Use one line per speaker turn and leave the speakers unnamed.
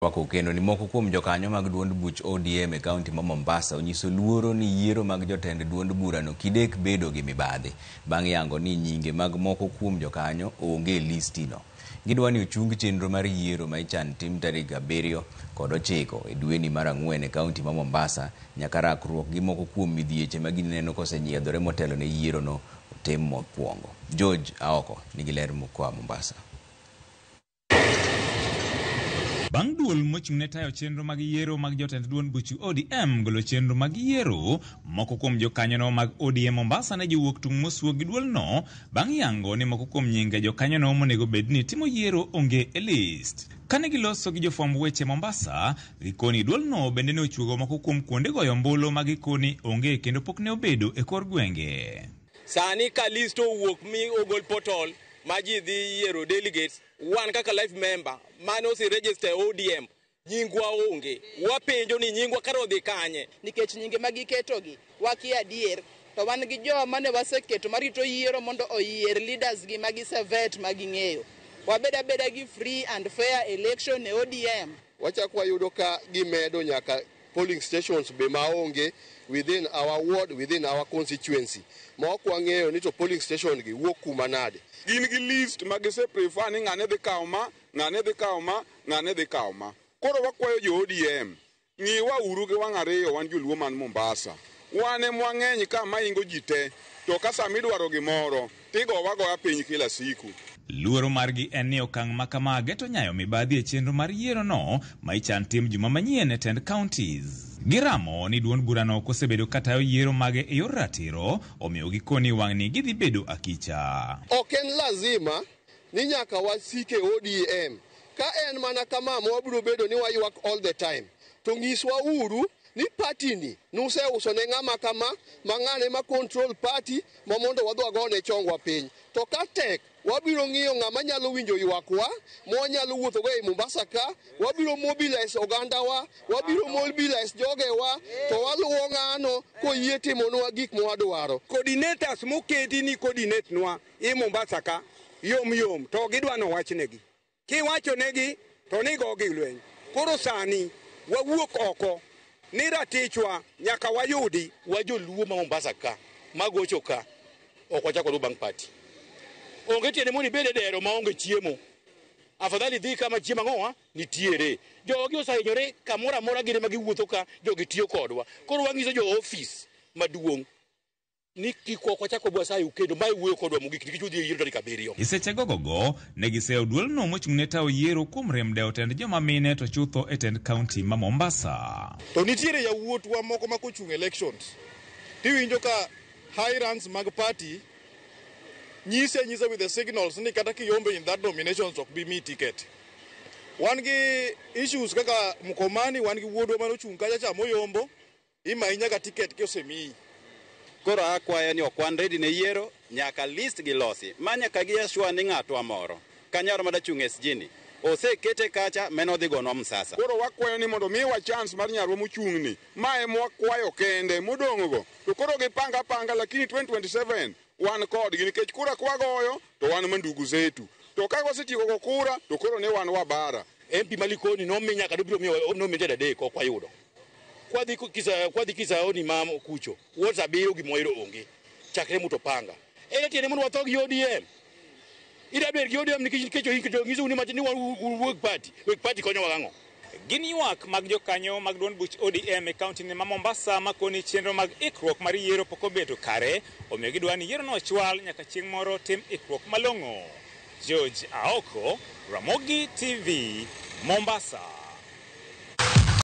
Rwako kendo ni moko kuom jokanyo mag duond buch ODM e kaunti ma Mombasa onyiso luoro ni yiero mag jotend duond burano kidek bedo gi mibadhi bang' yango ni nyinge mag moko kuom jokanyo onge e listi no. Gidwa ni ochung chenro mar yiero ma ichan tim tarik 7 kod 9 e dweni mar 4 e kaunti ma Mombasa nyaka rakruok gi moko kuom midhieche ma gineno kosenyiedhore motelo ne yiero no otim mokwongo. George Aoko nigi ler koa Mombasa.
Bang' duol mochung' ne tayo chenro mag yiero mag jotend duond buch ODM golo chenro mag yiero, moko kuom jokanyono mag ODM Mombasa ne jowuok tung' mosuo gi duolno bang' yango ni moko kuom nyinge jokanyono monego bed ni timo yiero onge e list. Kane giloso gi jofwamb weche Mombasa, gikoni duolno bende ne ochuogo moko kuom kuonde goyo ombulu ma gikoni onge kendo pok ne obedo e kor gwenge.
Sani ka list owuok mi ogol portal ma ji dhi yiero delegates, wan kaka life member mane ose register ODM nyingwa onge. Wapenjo ni nyingwa kare odhi kanye?
Nikech nyinge ma giketogi wakia adier, to wan gi joma ne waseketo marito yiero mondo oyier leaders gi ma gisevet ma ging'eyo. Wabed abeda gi free and fair election e ODM.
Wachak wayudo ka gimedo nyaka polling stations be maonge within our ward, within our constituency. Ma ok wang'eyo ni to polling station gi wuok kuma nade.
Gin gi list ma gise prefer ni ng'ane dhi kawo ma, ng'ane dhi kawo ma, ng'ane dhi kawo ma. Koro wakwayo jo ODM, ng'iwa uru gi wang' ariyo wan joluo man Mombasa. Wan ema wang'eny ka maingo ji te, to ka sama idwaro gimoro, tigowa agoya piny kila siku.
Luoro margi en ni okang' ma kama geto nyayo mibadhi e chenro mar yiero no ma ichan tim juma manyien e tend counties. Giramo ni duond burano ok osebedo katayo yiero mage e yor ratiro, omiyo gikoni wang'ni gidhi bedo akicha.
Ok en lazima ni nyaka wasike ODM. Ka en mana kama ma wabiro bedo ni waywak all the time, to nyiswa uru ni party ni nuseuso ne ng'ama kama, ma ng'ane ma control party ma mondo wadhi wagone chongwa piny. To ka tek, wabiro ng'iyo ng'ama nyalo winjo ywakwa, ma wanyalo wuothogo ei Mombasa ka, wabiro mobilize ogandawa, wabiro mobilize jogewa, to waluwo ng'ano koyie timonwa gik mwadwaro.
Coordinators moketi ni coordinate nwa i Mombasa ka, yom yom, to gidwa nowachnegi. Kiwachonegi to nigogi lweny. Koro sani wawuok oko ni ratichwa nyaka wayudi.
Wa joluo ma Mombasa ka, magocho ka, ok wachako luwo bang' party. Onge tiende mondo ibed e dero maonge chiemo. Afadhali dhi kama chiemo ang'owa nitiere. Jogi osehinyore kamoro amora gin ema giwuotho ka, jogi tiyo kodwa. Koro wang'iso jo ofis maduong' ni kik ok wachak wabwasayu kendo mae wuoyo kodwa mogik nikech udhi e yiero tarik 7.
E seche gogogo, ne giseyo duolno mochung' ne tayo yiero kuom rem dewo tend joma mine to chutho e tend kaunti ma Mombasa.
To nitiere yawuotwa moko ma kochung' elections, tiwinjo ka high ranks mag party nyise anyisa with the signals ni kata kiyombe in that nominations ok bi miyi ticket. Wan gi issues kaka Mkomani, wan gi wuodwa mane ochung' kacha cha moyombo, imayi nyaka ticket kosemiyi.
Koro akwayo ni ok wan ready ne yiero, nyaka list gi losi. Ma nyaka gi assure ni ng'atwa moro, kanyaro madachung' SG ni, osekete kacha meno odhi gonwa msasa.
Koro wakwayo ni mondo miwa chance mar nyarwa mochung' ni. Ma ema wakwayo kende, modong' go. To koro gipanga apanga, lakini 2027 wan kodgi nikech kura kwagoyo to wan mandugu zetu. To ka wasetieko go kura to koro ne wan wabara.
MP Malikoni nomi nyaka dobiro miyo nominated 3 ok wayudo. Kwadhi Kisaoni ma kucho, wards 7 gima wayudo onge. Chakre Mutopanga. Ere tiende mondo watho gi ODM? Ida ber gi ODM nikech nyiso ni ni wan weg party. Weg party konyowa gang'o?
Gin ywak mag jokanyo mag duond buch ODM e kaunti ma Mombasa makoni chenro mag ikruok mar yiero pok obedo kare, omiyo gidwa ni yiero no ochwal nyaka chieng' moro tim ikruok malong'o. George Aoko, Ramogi TV, Mombasa.